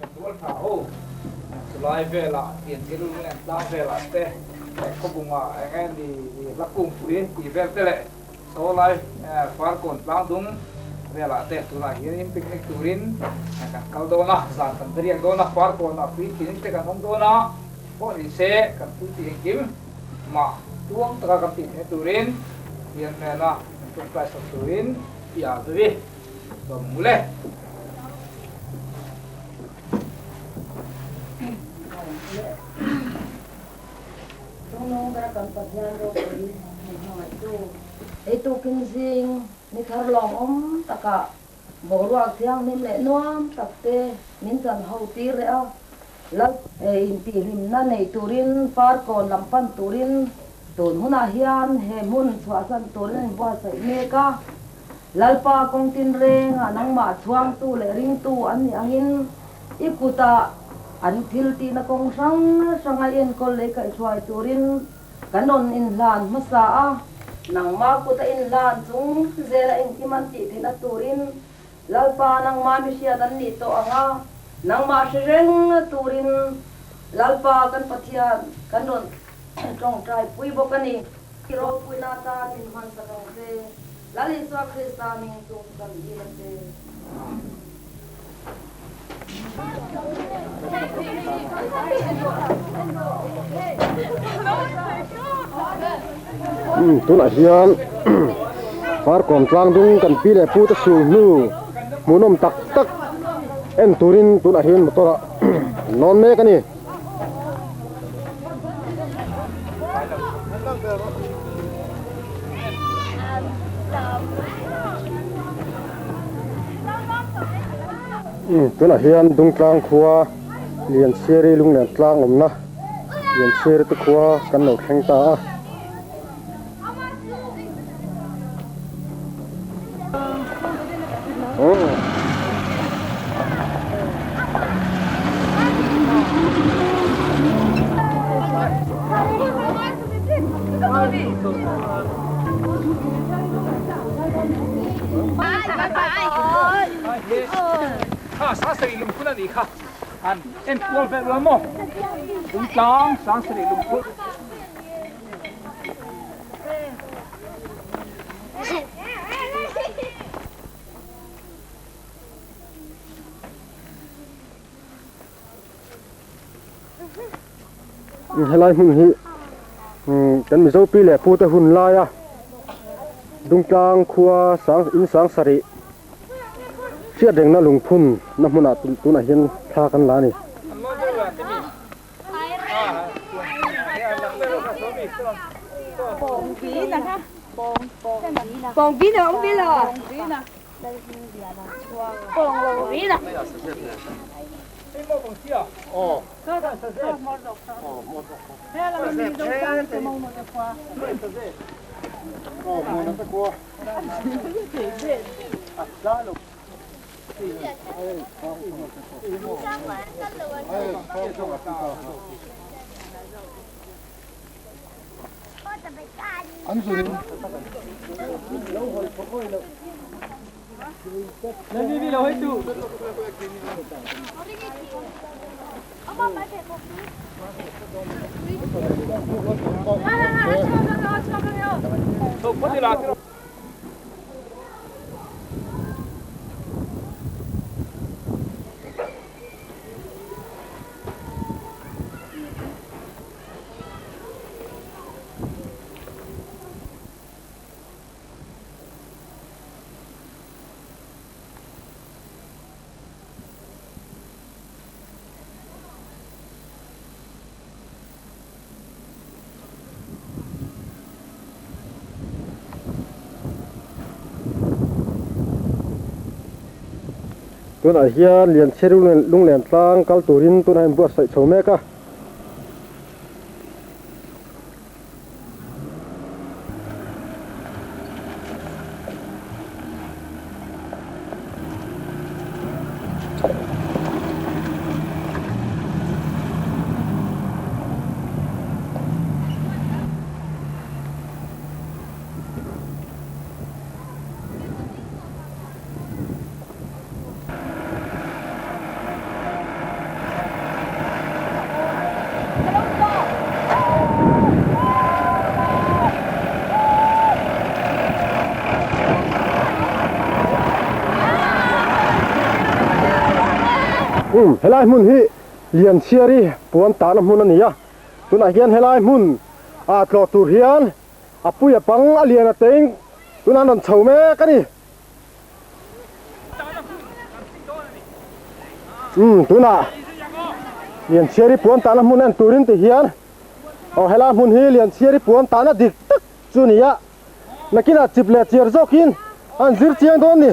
Thenrual tha ho chulai velah Pianthil lunglen tlang velah te khawbungah eng nge ni hla kungpui tih vel te leh Sawlai Farkawn tlang dung velah te tunah hianin picnic turin kan kal dawn a, zan kan riak dawn a, Farkawnah puitling te kan awm dawn a, pawh ni se kan thil tih engkim mah tuang taka kan tih theih turin Pathian hnena kan tawngtai sak turin i ah zui sawm hmu le. Chungnung bera kan Pathian ropui min hmangaihtu. Ei tukin zing ni thar lawmawm takah boruak thianghlim leh nuam tak te min chan ho tir leh a, Lal intihhlimna nei turin Farkawn lam pan turin tun hunah hian he hmun chhuahsan turin an inbuatsaih mek a, Lalpa kawng tinrengah nangmah chhuangtu leh ringtu an nih angin I kutah an thil tihna kawng hrang hranga i enkawl leh i kaihhruai turin kan rawn inhlan hmasa a. Nangmah kuta inhlan chung zela engkim an tih theihna turin Lalpa nangmah mi hriat an nih tawh ang a, nangmah hre reng turin Lalpa kan Pathian kan rawn tawngtai pui bawk a ni. I ropuina atan min hmansak ang che. Lal Isua Krista hming chu kan dil a che. Tunah hian Farkawm tlang dung kan pi leh pu te sul hnu hmuhnawm tak tak en turin tunah hian motor ah lawn mek a ni. Tunah hian Dungtlang khua Lianchhiari Lunglen tlang awmna Lianchhiari te khua kan lo thleng ta a. Helai hmun hi kan Mizo pi leh pu te hun laia Dungtlang khua sang in sang sarih hriat rengna lungphun na hmunah tunah hian thla kan la a ni. Tunah hian Lianchhiari lunglen tlang kal turin tunah hian buatsaih chho mek a. Umm helai hmun hi Lianchhiari puan tahna hmun a ni a, tunah hian helai hmun ah tlawh tur hian a pui a pang a lian a teng tunah an rawn chho mek a ni. Umm tunah Lianchhiari puan tahna hmun en turin ti hian aw helai hmun hi Lianchhiari puan tahna dik tak chu a ni a. Nakinah chip leh chiar zawkin an zir chiang dawn ni.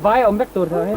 Vai awm vek tur tho hi.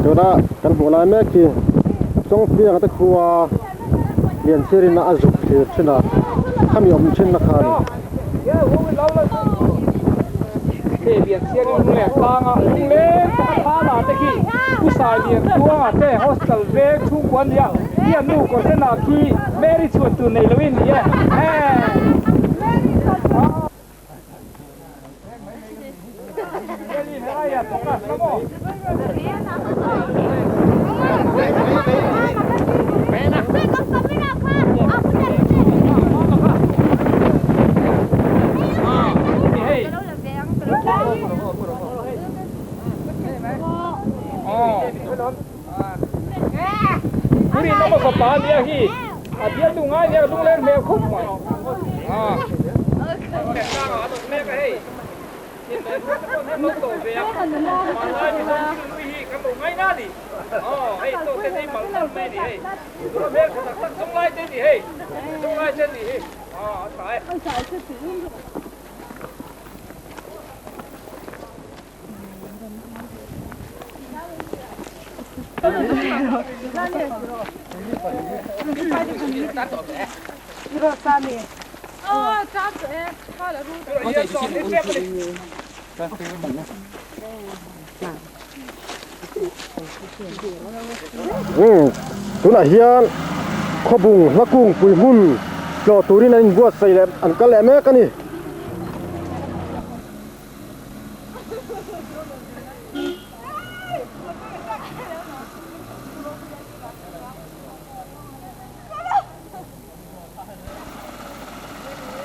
Tuna kan hmuh lai mek hi Chawngfianga te khua Lianchhirin a zuk thlir thin a, khami awm thin na kha a ni. ah te khi Pu Sailian Tluanga te hostel veng chhungkua a nia, khi a nu kawr sen ah khi Mary chhuan tur nei lo in ni e. Tunah hian khawbung hla kungpui hmun tlawh turin an inbuatsaih leh an kal leh mek a ni.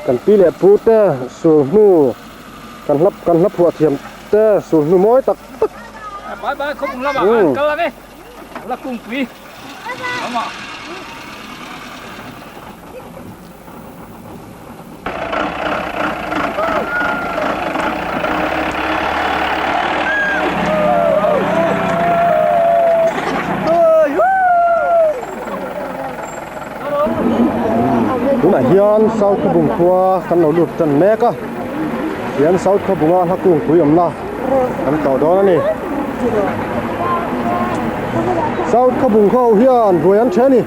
Kan pi leh pu te sul hnu kan hla kan hla phuah thiam te sul hnu mawi tak tak. Bye bye khawpung lamah khan kal ang e la kungpui lamah. Tunah hian South Khawbung khua kan lo lut tan mek a, tihian South Khawbunga hla kungpui awmna kan tlawh dawn a ni. South Khawbung khaw hian buai an then a ni.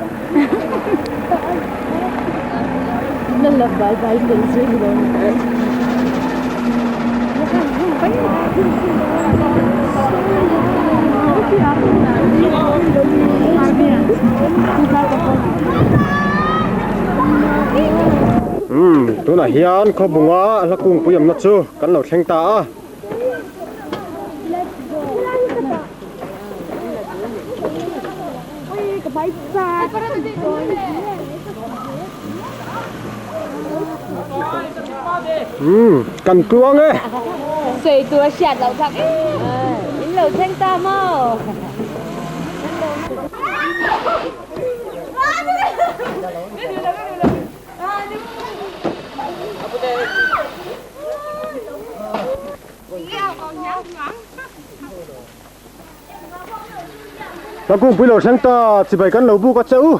Umm tunah hian khawbunga hla kungpui awmna chu kan lo thleng ta a. Umm kan tluang e. Sei tur a hriat loh tak e. In lo thleng ta maw? Ka kungpui lo thleng ta chibai kan lo buk a che u.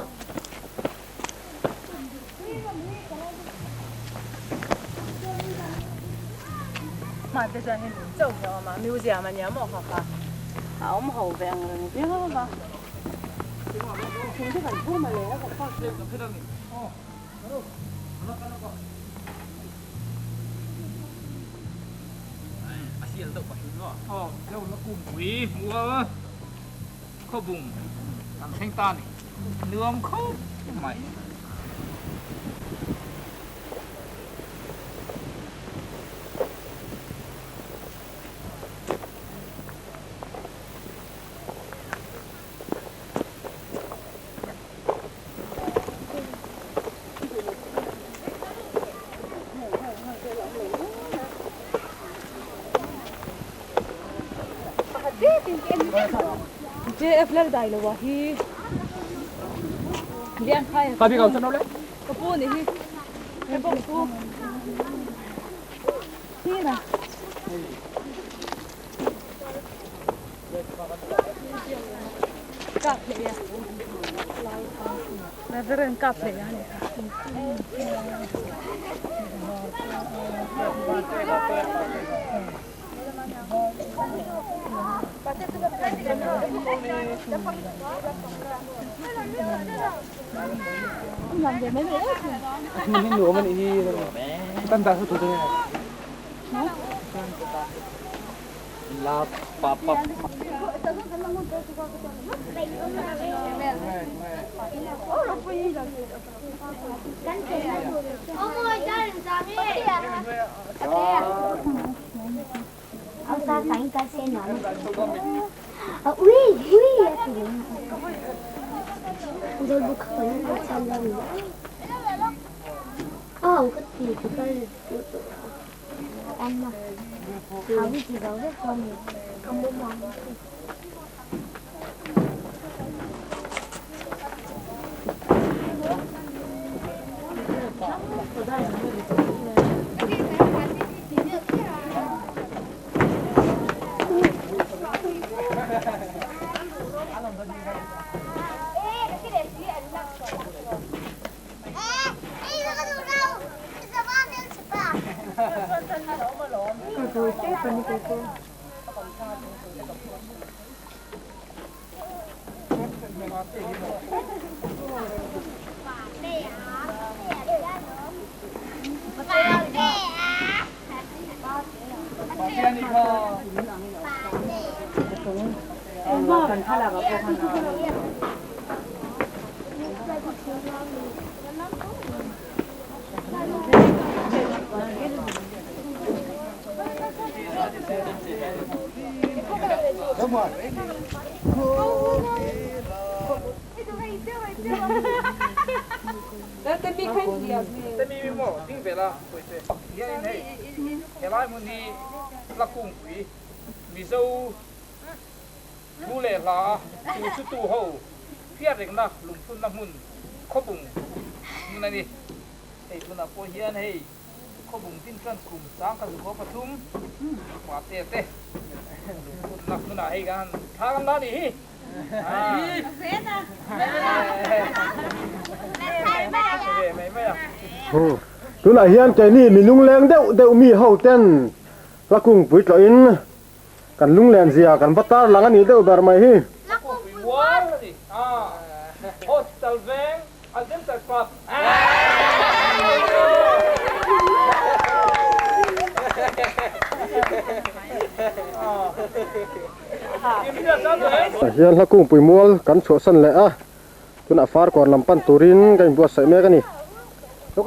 Khawbung kan thleng ta a ni. Nuam khawp mai. Helai hmun hi la kungpui Mizo thu leh hla tu chu tu ho hriat rengna lungphunna hmun khawbung hmun a ni. Hei tunah pawh hian hei khawbung din tan kum 1013 pate te lungphunna hmunah hei kan han thla kan la a nih hi. Tunah hian keini mi lungleng deuh deuh mi ho ten hla kungpui tlawhin kan lunglen zia kan va tar lang a nih deuh ber mai hi. Hla kungpui mual a ni a, Hospital veng Adventure Club. Tah hian hla kungpui mual kan chhuahsan leh a, tunah Farkawn lam pan turin ka inbuatsaih mek a ni. Hla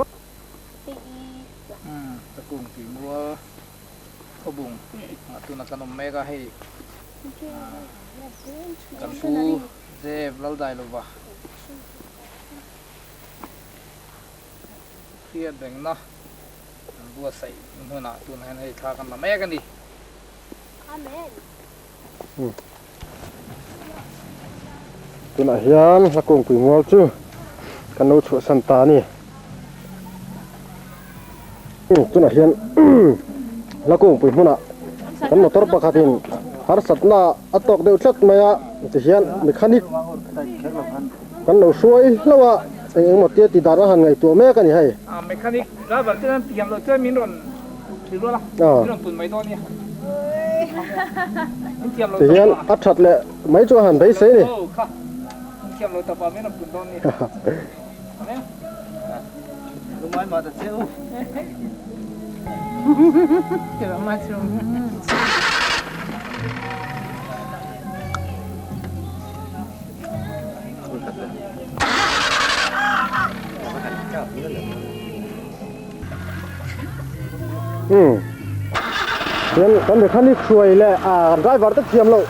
kungpui mual khawbung ah tunah kan awm mek a, hei kan pu Zev Laldailova hriat rengna an buatsaih hmunah tunah hian hei thla kan la mek a ni. Tunah hian hla kungpui mual chu kan lo chhuahsan ta a ni. Tunah hian hla kungpui hmunah kan motor pakhatin harsatna a tawk deuh tlat mai a, tihian mechanic kan lo hruai hlauh a, eng engemaw tia ti dan a han ngaihtuah mek a ni hei. Mechanic driver te an tiam loh chuan min rawn thil rual a, min rawn pun mai dawn nia. Min thiam lo Tihian tawp a. a that leh mai chu a han beisei ni. Aw kha, min thiam lo tawp a, min rawn pun dawn nia. Amen. Lumai mah ta che u. Umm hian kan mechanic hruai leh ah driver te thiam loh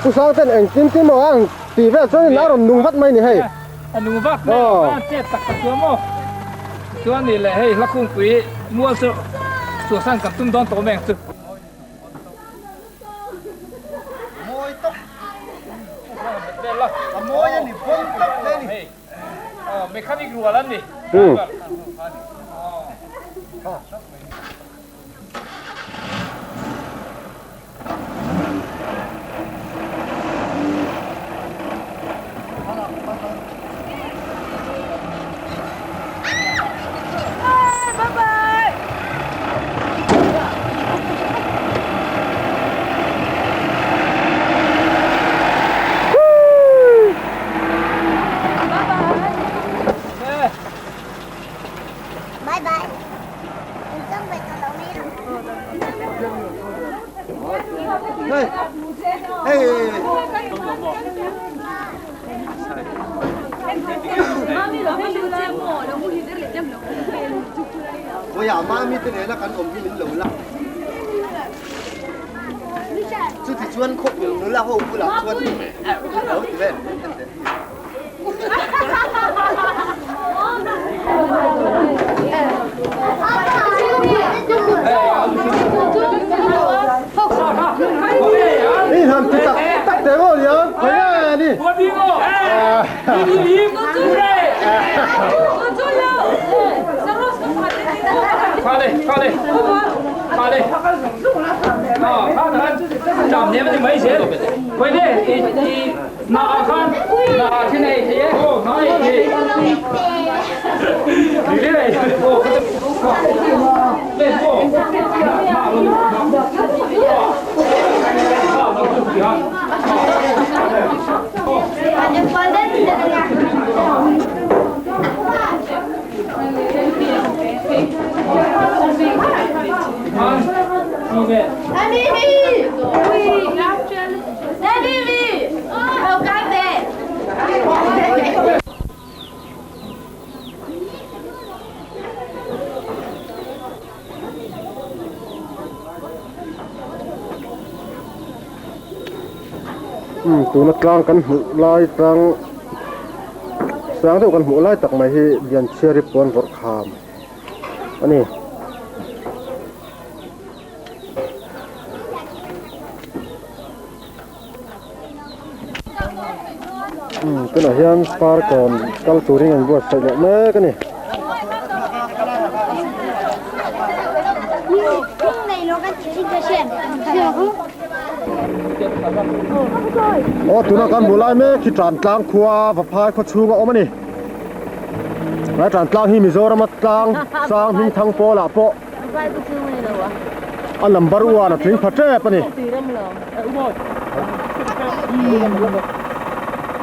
pu sang ten engtin tin maw ang tih vel chuan in a rawn nung vat mai ni hei. A nung vat mai lo a chet tak tak chuan maw chuan ni leh hei hla khungpui mual chu chhuahsan kan tum dawn tawh mai ang chu. Mawi tawk. A mawi a ni, bon tawk hle a ni. Aw, mechanic rual an ni. Driver. Vawiah mami te nena kan awm hi min lo la. Chutichuan khawpui nula ho bulah chuan lo ti vel en teh. Ni han ti tak tak te ngo lian khoi nge ni. Umm tuna tlang kan hmuh lai tlang sang deuh kan hmuh lai tak mai hi Lianchhiari puan vawrh kham a ni. Umm tunah hian parkawn kal turin an buatsaih leh mek a ni. Aw tuna kan hmuh lai mek hi Tantlang khua Vaphai khaw chhunga awm a ni. He Tantlang hi Mizorama tlang sang hmingthang pawlah pawh A number one a tling pha tep a ni.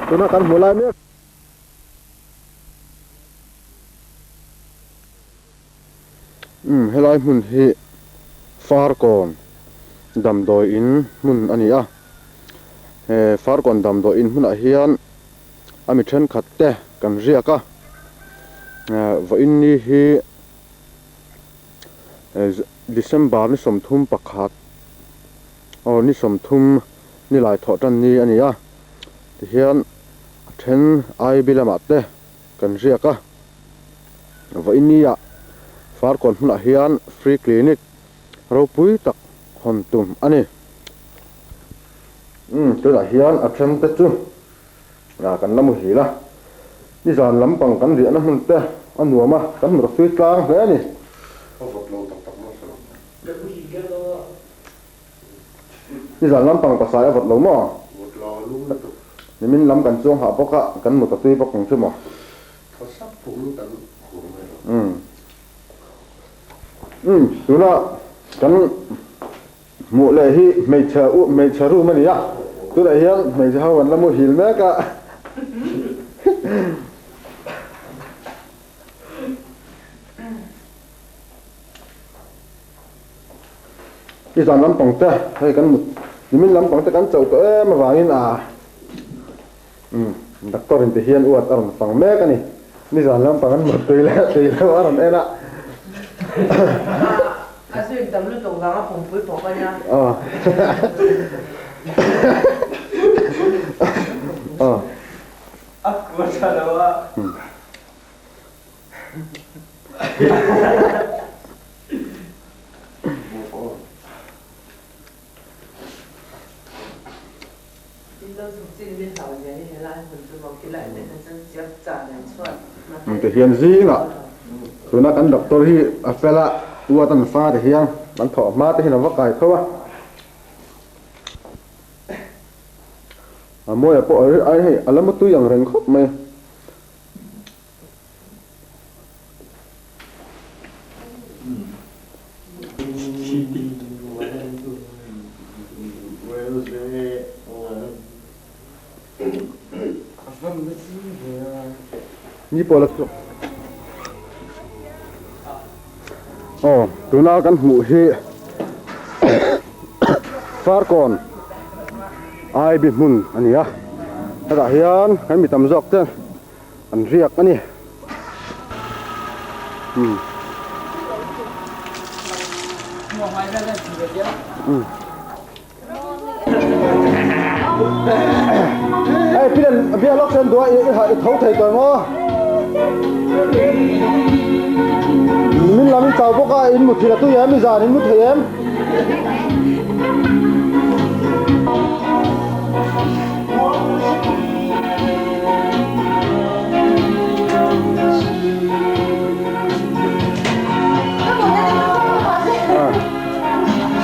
Tuna kan hmu lai mek. Umm helai hmun hi Farkawn damdawi in hmun a ni a. He Farkawn damdawi in hmunah hian a mi thenkhat te kan riak a. Vawiin ni hi. December ni 31 aw ni 30 ni lai thawh tan ni a ni a, tihian a then IB lamah te kan riak a, vawinia Farkawn hmunah hian free clinic ropui tak hawn tum a ni. Umm tunah hian a then te chu kan la muhil a, nizan lampang kan riahna hmun te a nuam a, kan hmu tui tlang hle a ni. Nizan lampang pasai a vawt lo maw? Nimin lam kan chuang hah bawk a, kan mu ta tui bawk ang chu maw? Umm tuna kan. Hmuh leh hi hmeichhe u hmeichhe room a ni a, tunah hian hmeichhe ho an la muhil mek a. I zan lampang te hei kan mut nimin lampang te kan chauh tawh em avangin a umm doctor in ti hian uat a rawn fang mek a ni. Nizan lampang an mut tui leh tui lo a rawn en a. A zu in tam lutuk vang a pumpui pawh ka nia. A kua tha lo a. Ti hian zingah tuna kan doctor hi a fel a, uat an fa ti hian an thawh hma te hian a va kai tho a. A mawia pawh a hei a la mutui ang reng khawp mai. Ni pawh la chhuak. Aw, tuna kan hmuh hi Farkawn IB hmun a ni a. Hetah hian kan mi tam zawk te an riak a ni. Umm. Hey, pilan bia lok sen dua i i tho thei toy mo. Min lam in chau bawk a in mu thil a tui em i zan in mu thei em.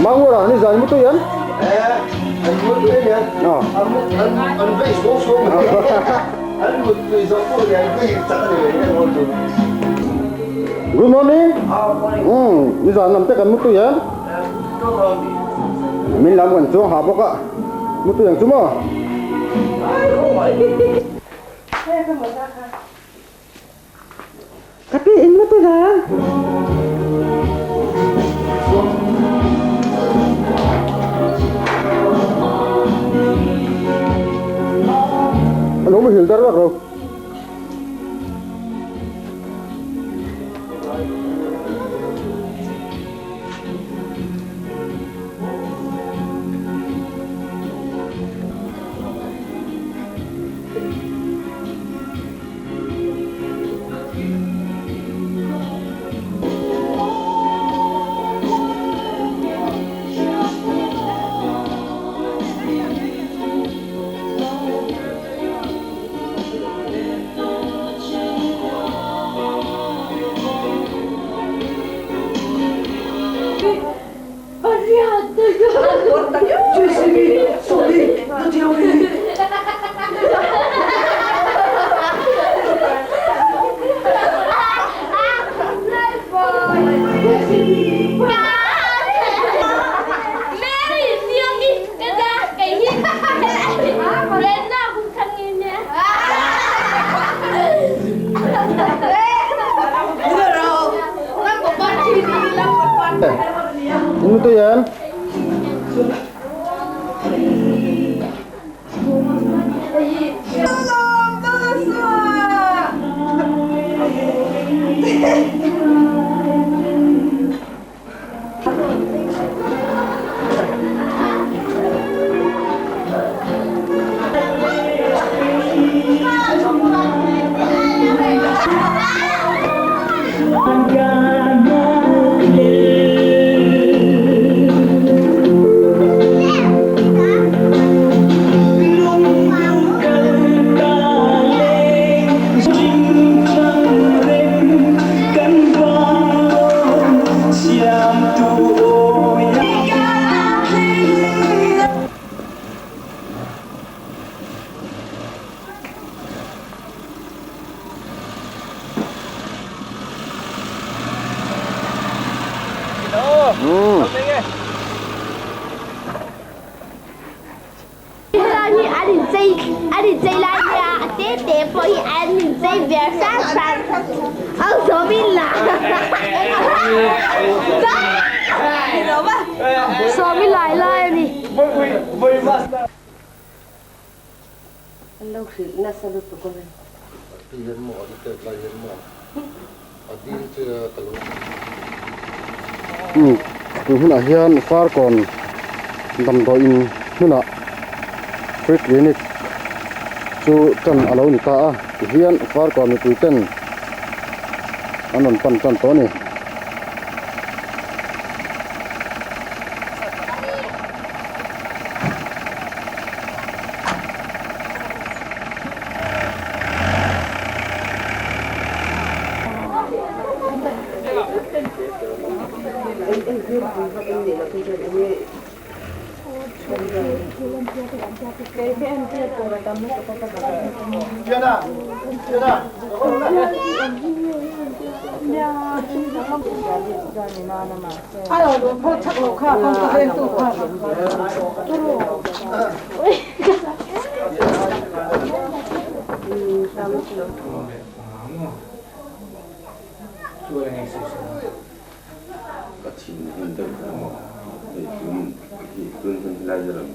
Mangura ni zan mu tui em. An mu tui em. An vei suau suau mai. An mu tui zawh pawh ni an vei chak a ni mai em. Good morning. Ni zan lam te kan mu tui em. Min lam kan chuang ha bawk a. Mu tui ang chu maw. Ka pi in mu tui la. Alo muhil dar vak lo. In tui em? Tun hunah hian Farkawn damdawiin hmunah free clinic chu tan a lo ni ta a, tihian Farkawn mipui ten an rawn pan tan tawh a ni. Ka thin hun deuh kha maw hei tun hi tun hun helai hi rawn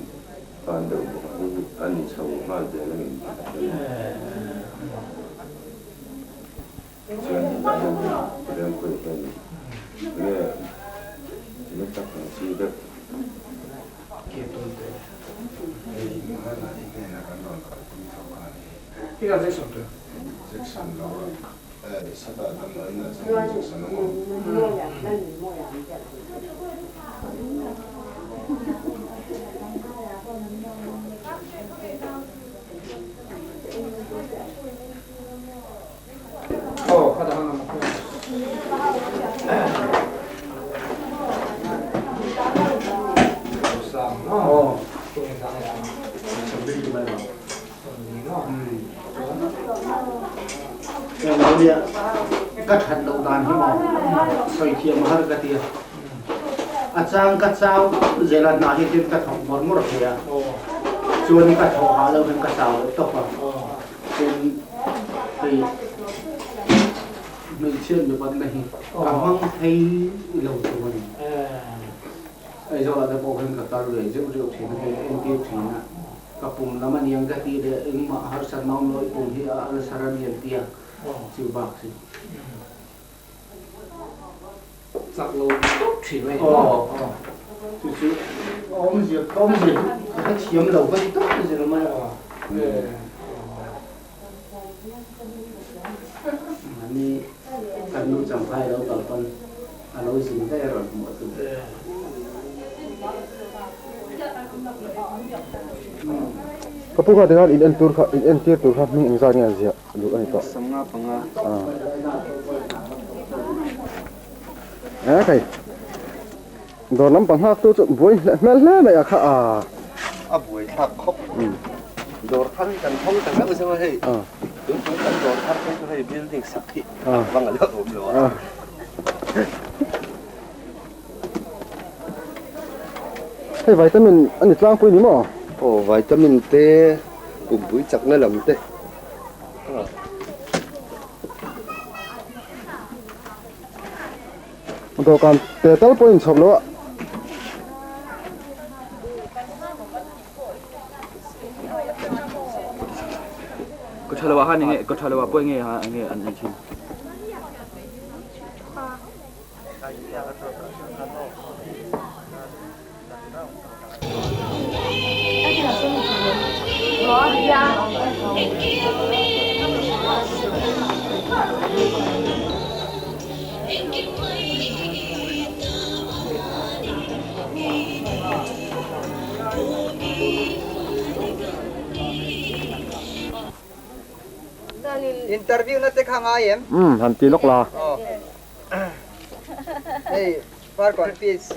pan deuh bawk a hei hi a ni chho nghal zel a ngem tih ka hre lo chuan hetah hian hei Rempuia hian enge enge tak Engtik ah injection tur? Injection lo a eh sata dam lo in a chuan injection a ngawm. Aw kha dang lam a khawi. Sang maw? Ka that lo dan hi maw soi thiam har ka tia a chang ka chau zela hna hi tin ka thawk mawr mawr thei a chuan ka thawk ha lo hin ka chau lo tawp a tin hei hmeichhia mipat na hi ka hmang thei lo chu ani. Aizawl ah te pawh hian ka kal ve zeuh zeuh thin a, hei a entir thin a, ka pum lam aniang ka tih leh engmah harsatna awm lo i pum hi a ulcer a ni an ti a, chu bak chu. Chak lo tawp thin mai maw? Aw, chu chu awmzia ka awmzia chu ka hrethiam lo ka ti tawp zir mai a. Mahni kan nu Champhai lo kal pawn a lo zin daih a rawn hmuh a tum. Ka pu kha tikhan in entur kha in entir tur kha hming engzat nge a ziah duh a ni tawh. 55. Ah. E khai. Dawr lampang nghak tu chu buai hmel hle mai a kha a. A buai thlak khawp. Dawr thar hi kan thawng ta meuh zeuh a hei. Tun tum kan dawr thar phei chu hei building sak hi bang a lo awm lo a. Hei vitamin a ni tlangpui ni maw? Aw vitamin te pumpui chakna lam te. Dawhkan te tal pawh inchhawp lo a. Ka tha lo ah khan enge ka tha lo ah pawh enge ha enge an ei thin. Interview na te kha ngai em? Um, han ti lawk la. Hei, Farkawn PHC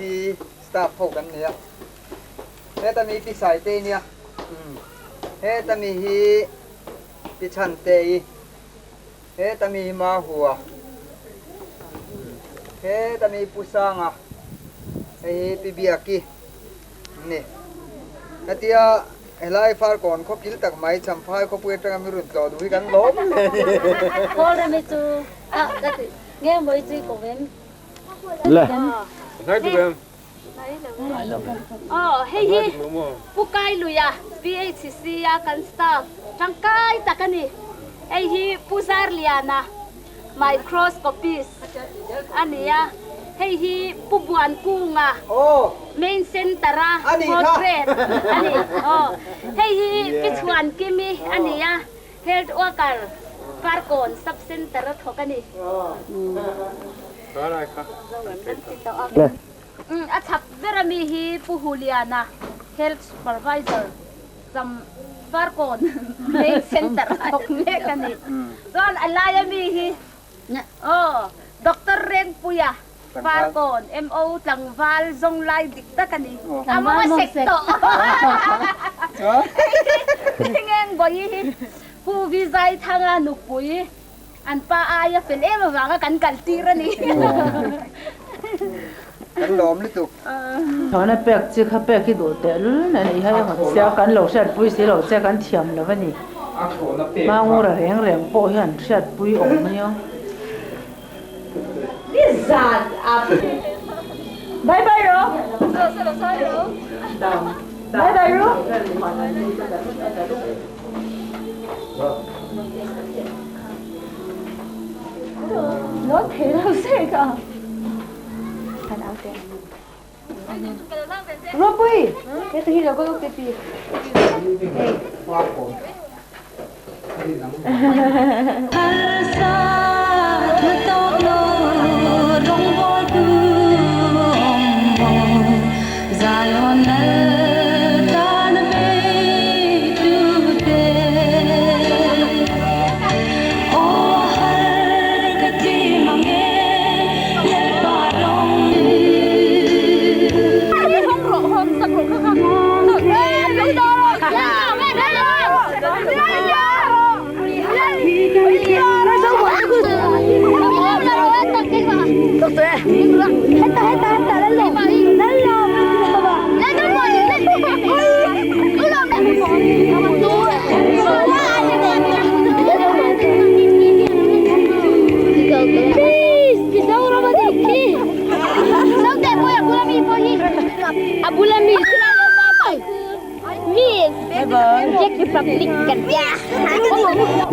Staff ho kan nei a, heta mi Pi Saitei nia, heta mi hi Pi Chhantei, heta mi hi Mahua, heta mi Pu Sanga, hei hi Pi Biaki an ni. Hetia helai Farkawn khaw kil tak mai Champhai khawpui atanga mi rawn tlawh duh hi kan lawm hle a ni. Khawl rem hi chu a ka ti nge maw i chui ko em? Le. Aw hei hi Pu Kailuia PHC a kan staff tangkai tak a ni. Hei hi Pu Zarliana microscopist a ni a. Hei hi Pu Buankunga main center a fourth grade a ni. Aw hei hi Pi Chhuankimi a ni a. Health worker Farkawn sub center a thawk a ni. A chhak ber ami hi Pu Huliana Health Supervisor cham Farkawn main center a thawk mek a ni. Chuan a lai ami hi aw Doctor Rengpuia Farkawn MO tlangval zawng lai dik tak a ni. A maw sek tawh. Ngeng Bawihi hi Pu Vijay Thanga nupui an pa aia fel em avanga kan kal tir a ni. Kan lawm lutuk. Thawhna pek chi kha pek hi duh teh lul na nei hai ang sia kan lo hriatpui si lo che kan thiam lo a ni. Mangura reng reng pawh hian hriatpui awm ania. Bye bye ro. Bye bye ro. Lo thei lo se ka. Ropui, he tu hi lo go ke pi. Hey. Pi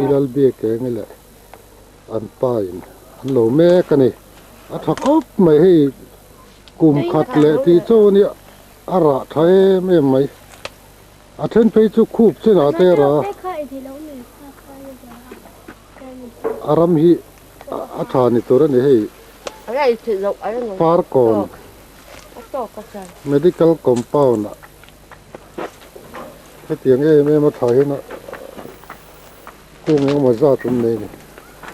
Lalbiakeng leh an pa in an lo mek a ni. A tha khawp mai hei kum khat leh tih chu a nia a rah tha em em mai. A then phei chu khup chinah te a rah a. A ram hi a tha ni tur a ni hei. Farkawn Medical Compound ah hetiang em em a tha hian a kung engemaw zat awm nei a ni.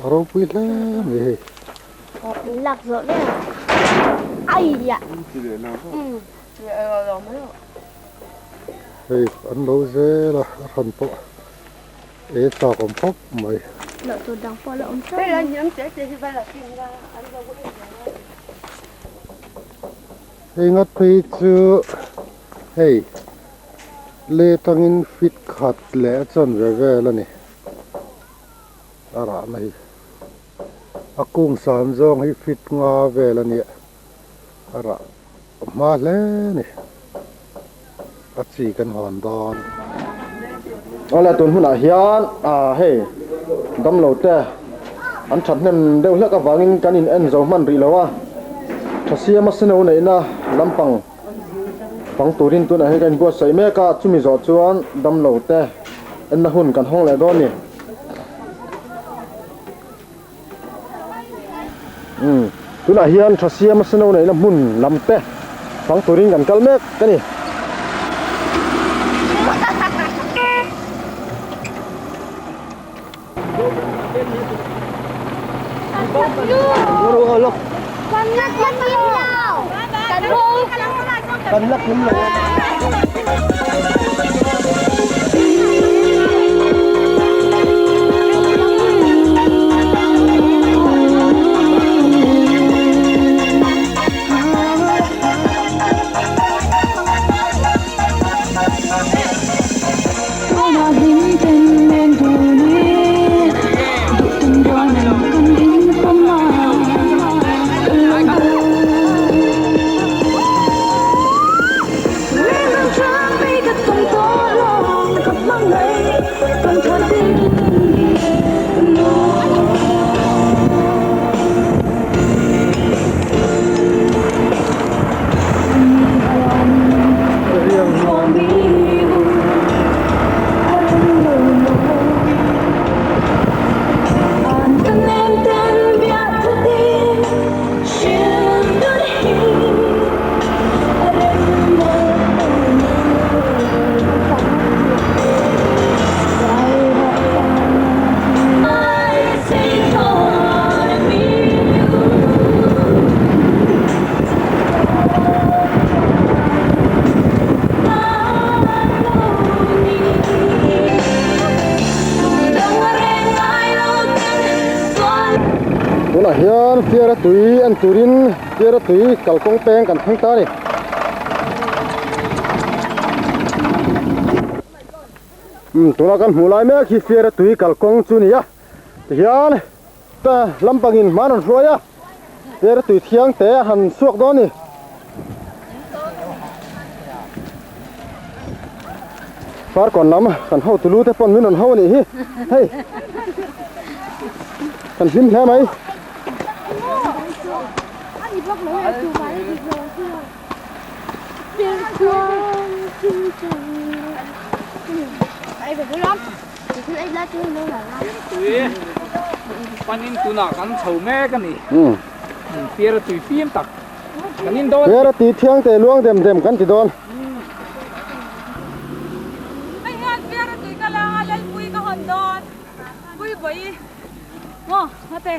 A ropui hle mai hei. Hei an lo zel a, a hran pawh e chak awm khawp mai. Hei ngat phei chu hei le tangin fit khat leh a chawn ve vel a ni a rahna hi a kung san zawng hi fit nga vel a nia a rah hma hle a ni a chi kan hawn dawn. Awle tun hunah hian ah hei damlo te an thathnem deuh hlek avangin kan in en zo hman rih lo a, tha siama snow neihna lampang fang turin tunah hian kan inbuatsaih mek a, chumi zawh chuan damlo te enna hun kan hawng leh dawn a ni. Umm tunah hian tha siama snow neihna hmun lam te fang turin kan kal mek a ni. Tunah hian Fiara tui en turin Fiara tui kalkawng peng kan thleng ta a ni. Umm tuna kan hmuh lai mek hi Fiara tui kalkawng chu a ni a tihian lampangin hma an rawn hruai a Fiara tui thiang te a han chhuak dawn a ni. Farkawn lam kan hotu lu te pawn min rawn ho a nih hi hei kan hlim hle mai. Tui panin tunah kan chho mek a ni. Piara tui fim tak kan in dawn. Piara tui thiang te luang dem dem kan ti dawn. Hei hian piara tui ka langa Lalpui ka hawn dawn. Pui bawi maw ngate.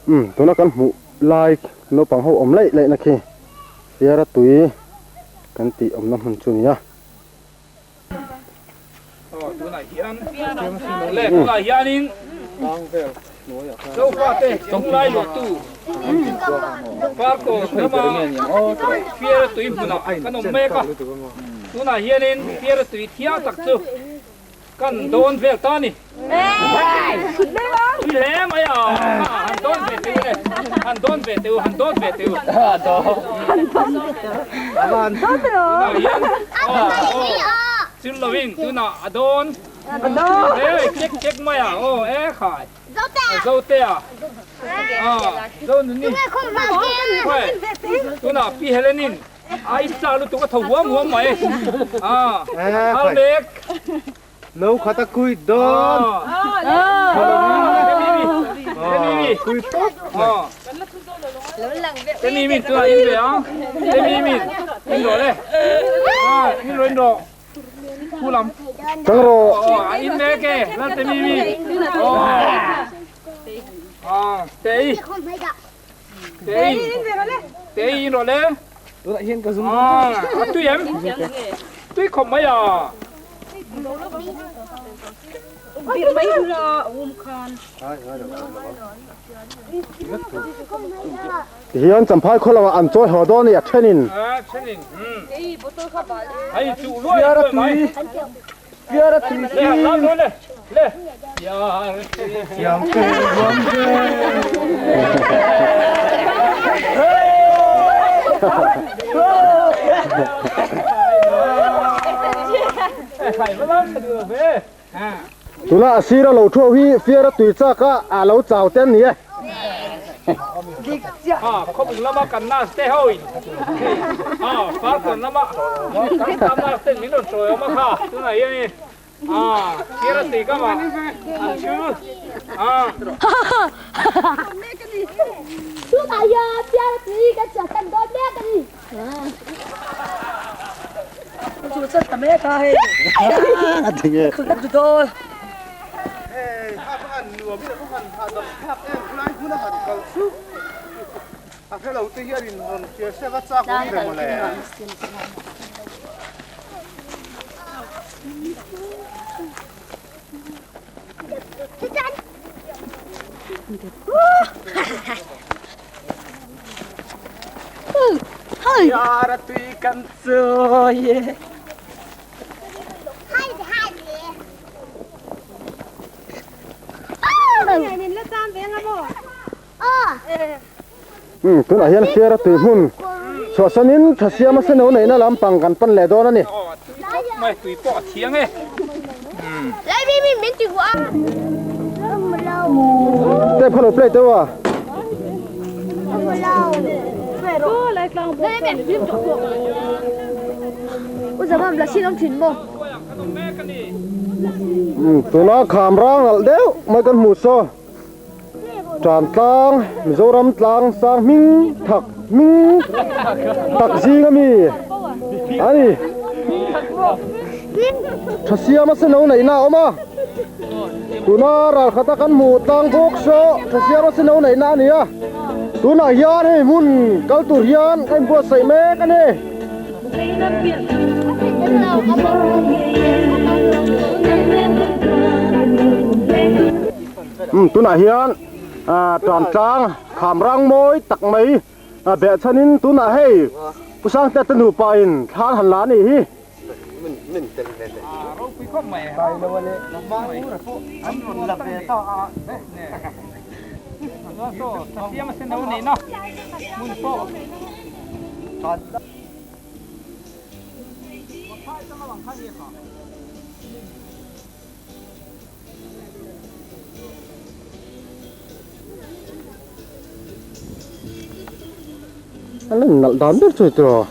Umm tuna kan hmuh lai naupang ho awm laih laih na khi piara tui kan tih awmna hmun chu a ni a. Aw tunah hian le tunah hianin Zofate chunglai luahtu Farkawn rama Fiara tui hmunah kan awm mek a, tunah hianin Fiara tui thiang tak chu kan dawn vel ta a ni. Tui hle mai a, han dawn ve teh u le, han dawn ve teh u, han dawn ve teh u. Tunah hian aw chil lovin tunah a dawn hle kek kek mai a, aw e khai Zotea Zonuni tunah Pi Helenin a inchak lutuk a tho huam huam mai a, hal mek. No khat a kui dawn. Kui tawp mai. Te mi min tunah in ve ang. Te mi min in rawh le. In rawh in rawh. Thu lam. Tang rawh. A in mek e. Lal te mi min. Te i. Te i. Te i in rawh le. Tunah hian ka zum. A tui em? Tui khawp mai a. Tihian Champhai khaw lamah an chawi haw dawn a ni a thenin. Fiara tui Fiara tui Tuna a sir a lo thu hi Fiara tui chak a a lo chau te an ni e. Khawpui lama kan nurse te ho in Farkawn lama kan nurse ten min rawn chawi awm a kha tunah hian in Fiara tui kam ah an thu Tunah hian Fiara tui kan chhuah tan dawn mek a ni. Fiara tui kan chawi e. Umm tunah hian fiara tui hmun chhuahsanin tha siama seno neihna lampang kan pan leh dawn a ni. Step kha lo play teuh a. Umm tuna kham rang nalh deuh mai kan hmuh saw. Tan tlang Mizoram tlang sang hming thak hming tak zing a mi a ni. Tha siam a seno neihna a awm a, tuna ral khata kan hmuh tlang bawk saw tha siam a seno neihna a ni a, tunah hian hei hmun kal tur hian ka inbuatsaih mek a ni. Umm tunah hian tan tlang kham rang mawi tak mai behchhanin tunah hei Pu Sangte te nupa in thlan han la a nih hi. A lan nalh dan ber chu tiraw.